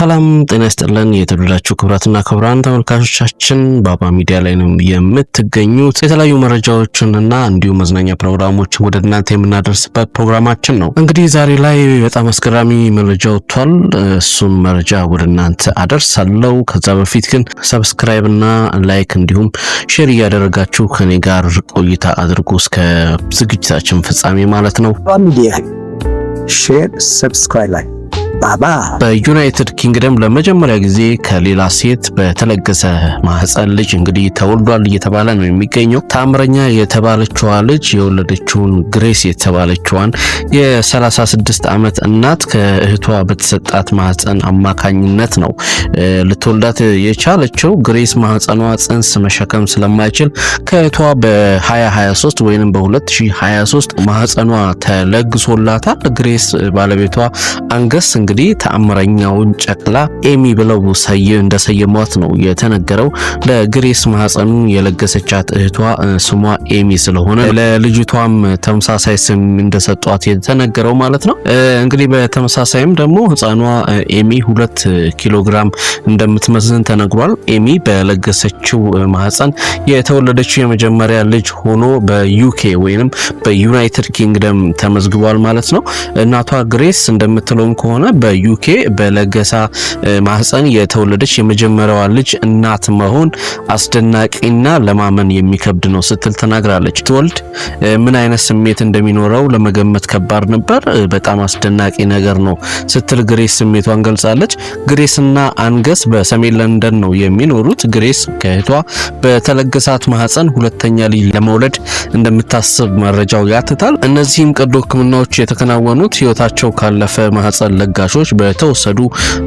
ሰላም ጤና ይስጥልን። የተወደዳችሁ ክቡራትና ክቡራን ተመልካቾቻችን፣ ባባ ሚዲያ ላይ ነው የምትገኙት። የተለያዩ መረጃዎችንና እንዲሁም መዝናኛ ፕሮግራሞችን ወደ እናንተ የምናደርስበት ፕሮግራማችን ነው። እንግዲህ ዛሬ ላይ በጣም አስገራሚ መረጃ ወጥቷል። እሱም መረጃ ወደ እናንተ አደርሳለሁ። ከዛ በፊት ግን subscribe እና like እንዲሁም share እያደረጋችሁ ከኔ ጋር ቆይታ አድርጉ እስከ ዝግጅታችን ፍጻሜ ማለት ነው። ሚዲያ share፣ subscribe፣ like ባባ። በዩናይትድ ኪንግደም ለመጀመሪያ ጊዜ ከሌላ ሴት በተለገሰ ማህፀን ልጅ እንግዲህ ተወልዷል እየተባለ ነው የሚገኘው። ታምረኛ የተባለችዋ ልጅ የወለደችውን ግሬስ የተባለችዋን የ36 ዓመት እናት ከእህቷ በተሰጣት ማህፀን አማካኝነት ነው ልትወልዳት የቻለችው። ግሬስ ማህፀኗ ጽንስ መሸከም ስለማይችል ከእህቷ በ2023 ወይም በ2023 ማህፀኗ ተለግሶላታል። ግሬስ ባለቤቷ አንገስ እንግዲህ ተአምረኛውን ጨቅላ ኤሚ ብለው እንደሰየሟት ነው የተነገረው። ለግሬስ ማህፀኑ የለገሰቻት እህቷ ስሟ ኤሚ ስለሆነ ለልጅቷም ተመሳሳይ ስም እንደሰጧት የተነገረው ማለት ነው። እንግዲህ በተመሳሳይም ደግሞ ህፃኗ ኤሚ 2 ኪሎ ግራም እንደምትመዝን ተነግሯል። ኤሚ በለገሰችው ማህፀን የተወለደችው የመጀመሪያ ልጅ ሆኖ በዩኬ ወይንም በዩናይትድ ኪንግደም ተመዝግቧል ማለት ነው። እናቷ ግሬስ እንደምትለውም ከሆነ በዩኬ በለገሳ ማህፀን የተወለደች የመጀመሪያዋ ልጅ እናት መሆን አስደናቂና ለማመን የሚከብድ ነው ስትል ተናግራለች። ትወልድ ምን አይነት ስሜት እንደሚኖረው ለመገመት ከባድ ነበር፣ በጣም አስደናቂ ነገር ነው ስትል ግሬስ ስሜቷን ገልጻለች። ግሬስና አንገስ በሰሜን ለንደን ነው የሚኖሩት። ግሬስ ከእህቷ በተለገሳት ማህፀን ሁለተኛ ልጅ ለመውለድ እንደምታስብ መረጃው ያትታል። እነዚህም ቀዶ ሕክምናዎች የተከናወኑት ህይወታቸው ካለፈ ማህፀን ለጋሾች በተወሰዱ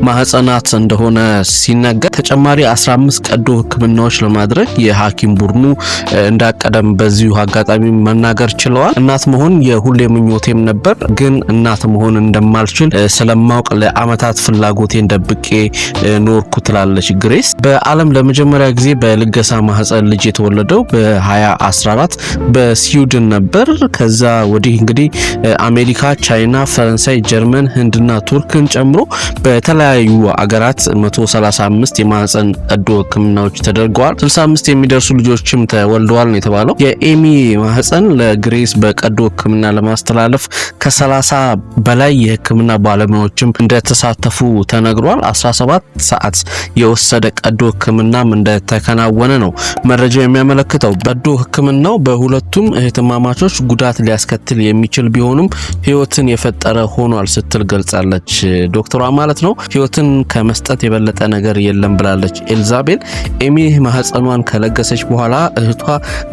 ማህፀናት እንደሆነ ሲነገር ተጨማሪ 15 ቀዶ ሕክምናዎች ለማድረግ የሐኪም ቡድኑ እንዳቀደም በዚሁ አጋጣሚ መናገር ችለዋል። እናት መሆን የሁሌ ምኞቴም ነበር፣ ግን እናት መሆን እንደማልችል ስለማውቅ ለአመታት ፍላጎቴን ደብቄ ኖርኩ ትላለች ግሬስ። በዓለም ለመጀመሪያ ጊዜ በልገሳ ማህፀን ልጅ የተወለደው በ2014 በስዊድን ነበር። ከዛ ወዲህ እንግዲህ አሜሪካ፣ ቻይና፣ ፈረንሳይ፣ ጀርመን፣ ህንድና ቱርክን ጨምሮ በተለያዩ አገራት 135 የማህፀን ቀዶ ህክምናዎች ተደርገዋል። 65 የሚደርሱ ልጆችም ተወልደዋል ነው የተባለው። የኤሚ ማህፀን ለግሬስ በቀዶ ህክምና ለማስተላለፍ ከ30 በላይ የህክምና ባለሙያዎችም እንደተሳተፉ ተነግሯል። 17 ሰዓት የወሰደ ቀዶ ህክምናም እንደተከናወነ ነው መረጃው የሚያመለክተው። ቀዶ ህክምናው በሁለቱም እህትማማቾች ጉዳት ሊያስከትል የሚችል ቢሆንም ህይወትን የፈጠረ ሆኗል ስትል ገልጻለች ዶክተሯ ማለት ነው። ህይወትን ከመስጠት የበለጠ ነገር የለም ብላለች ኤልዛቤል። ኤሚ ማህፀኗን ከለገሰች በኋላ እህቷ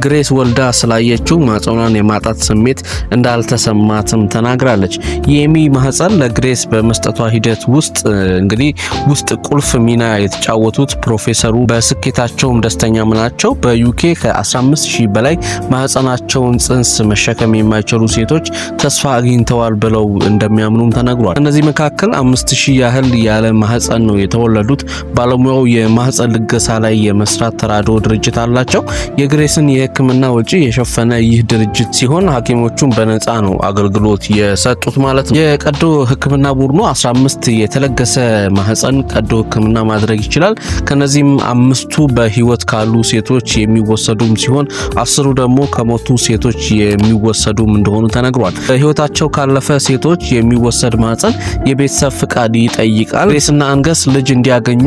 ግሬስ ወልዳ ስላየችው ማህፀኗን የማጣት ስሜት እንዳልተሰማትም ተናግራለች። የኤሚ ማህፀን ለግሬስ በመስጠቷ ሂደት ውስጥ እንግዲህ ውስጥ ቁልፍ ሚና የተጫወቱት ፕሮፌሰሩ በስኬታቸውም ደስተኛም ናቸው። በዩኬ ከ15 ሺህ በላይ ማህፀናቸውን ጽንስ መሸከም የማይችሉ ሴቶች ተስፋ አግኝተዋል ብለው እንደሚያምኑም ተነግሯል። ከእነዚህ መካከል 5000 ያህል ያለ ማህፀን ነው የተወለዱት። ባለሙያው የማህፀን ልገሳ ላይ የመስራት ተራድኦ ድርጅት አላቸው። የግሬስን የሕክምና ወጪ የሸፈነ ይህ ድርጅት ሲሆን ሐኪሞቹም በነፃ ነው አገልግሎት የሰጡት ማለት ነው። የቀዶ ሕክምና ቡድኑ 15 የተለገሰ ማህፀን ቀዶ ሕክምና ማድረግ ይችላል። ከነዚህም አምስቱ በህይወት ካሉ ሴቶች የሚወሰዱም ሲሆን 10ሩ ደግሞ ከሞቱ ሴቶች የሚወሰዱም እንደሆኑ ተነግሯል። በህይወታቸው ካለፈ ሴቶች የሚወሰድ ማህፀን የቤተሰብ ፍቃድ ይጠይቃል። ግሬስና አንገስ ልጅ እንዲያገኙ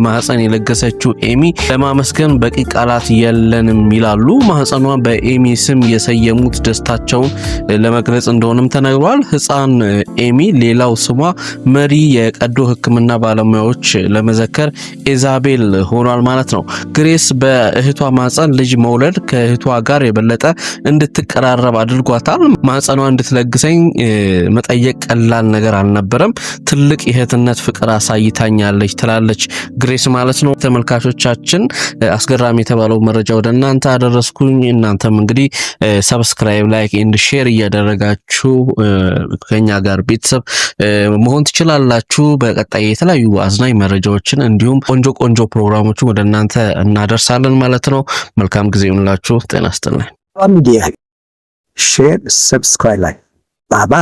ማህፀን የለገሰችው ኤሚ ለማመስገን በቂ ቃላት የለንም ይላሉ። ማህፀኗ በኤሚ ስም የሰየሙት ደስታቸውን ለመግለጽ እንደሆነም ተነግሯል። ህፃን ኤሚ ሌላው ስሟ መሪ የቀዶ ሕክምና ባለሙያዎች ለመዘከር ኢዛቤል ሆኗል ማለት ነው። ግሬስ በእህቷ ማህፀን ልጅ መውለድ ከእህቷ ጋር የበለጠ እንድትቀራረብ አድርጓታል። ማህፀኗ እንድትለግሰኝ መጠየቅ ቀላል ነገር አልነበረም። ትልቅ የእህትነት ፍቅር አሳይታኛለች ትላለች ግሬስ ማለት ነው። ተመልካቾቻችን፣ አስገራሚ የተባለው መረጃ ወደ እናንተ አደረስኩኝ። እናንተም እንግዲህ subscribe፣ like and share እያደረጋችሁ ከኛ ጋር ቤተሰብ መሆን ትችላላችሁ። በቀጣይ የተለያዩ አዝናኝ መረጃዎችን እንዲሁም ቆንጆ ቆንጆ ፕሮግራሞችን ወደ እናንተ እናደርሳለን ማለት ነው። መልካም ጊዜ ይሁንላችሁ። ጤና ይስጥልኝ። ሚዲያ share፣ subscribe፣ like ባባ።